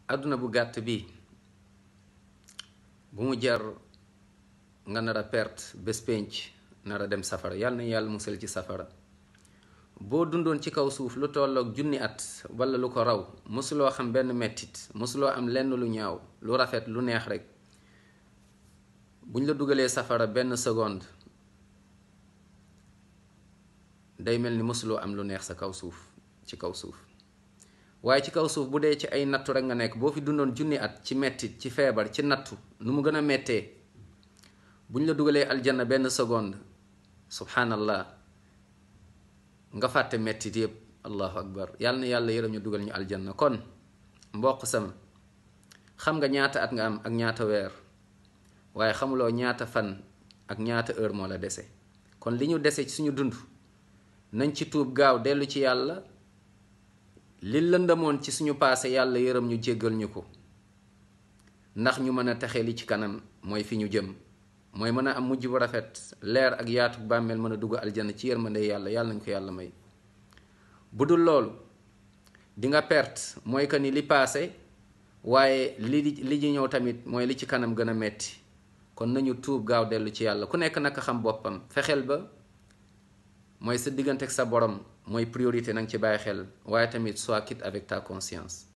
aduna bu gàtt bi bu mu jar nga nar a perte bés pénc nar a dem safara yàlla na yàlla musal ci safara. boo dundoon ci kaw suuf lu tolloog 1000 at wala lu ko raw mosuloo xam benn mettit mosuloo am lenn lu ñaaw lu rafet lu neex rek buñ la dugalee safara benn seconde day mel ni mosuloo am lu neex sa kaw suuf ci kaw suuf. waaye ci kaw suuf bu dee ci ay nattu rek nga nekk boo fi dundoon 1000 at ci mettit ci feebar ci nattu nu mu gën a mettee buñ la dugalee aljanna benn seconde subhanallah nga fàtte mettit yépp. allahu akbar yàlla na yàlla yërëm ñu dugal ñu aljanna. kon mbokk sama xam nga ñaata at nga am ak ñaata weer waaye xamuloo ñaata fan ak ñaata heure moo la dese. kon li ñu dese ci suñu dund nañ ci tuub gaaw dellu ci yàlla. li lëndamoon ci suñu paase yàlla yërëm ñu jéggal ñu ko ndax ñu mën a texe li ci kanam mooy fi ñu jëm mooy mën a am mujj bu rafet leer ak yaatu bàmmeel mën a dugg aljanna ci yërmande yàlla yàlla nañ ko yàlla may. bu dul loolu di nga perte mooy que ni li paase waaye li ji ñëw tamit mooy li ci kanam gën a metti. kon nañu tuub gaaw dellu ci yàlla ku nekk naka xam boppam fexeel ba mooy sa diggante ak sa borom mooy priorité nanga ci bàyyi xel waaye tamit sois quitte avec ta conscience.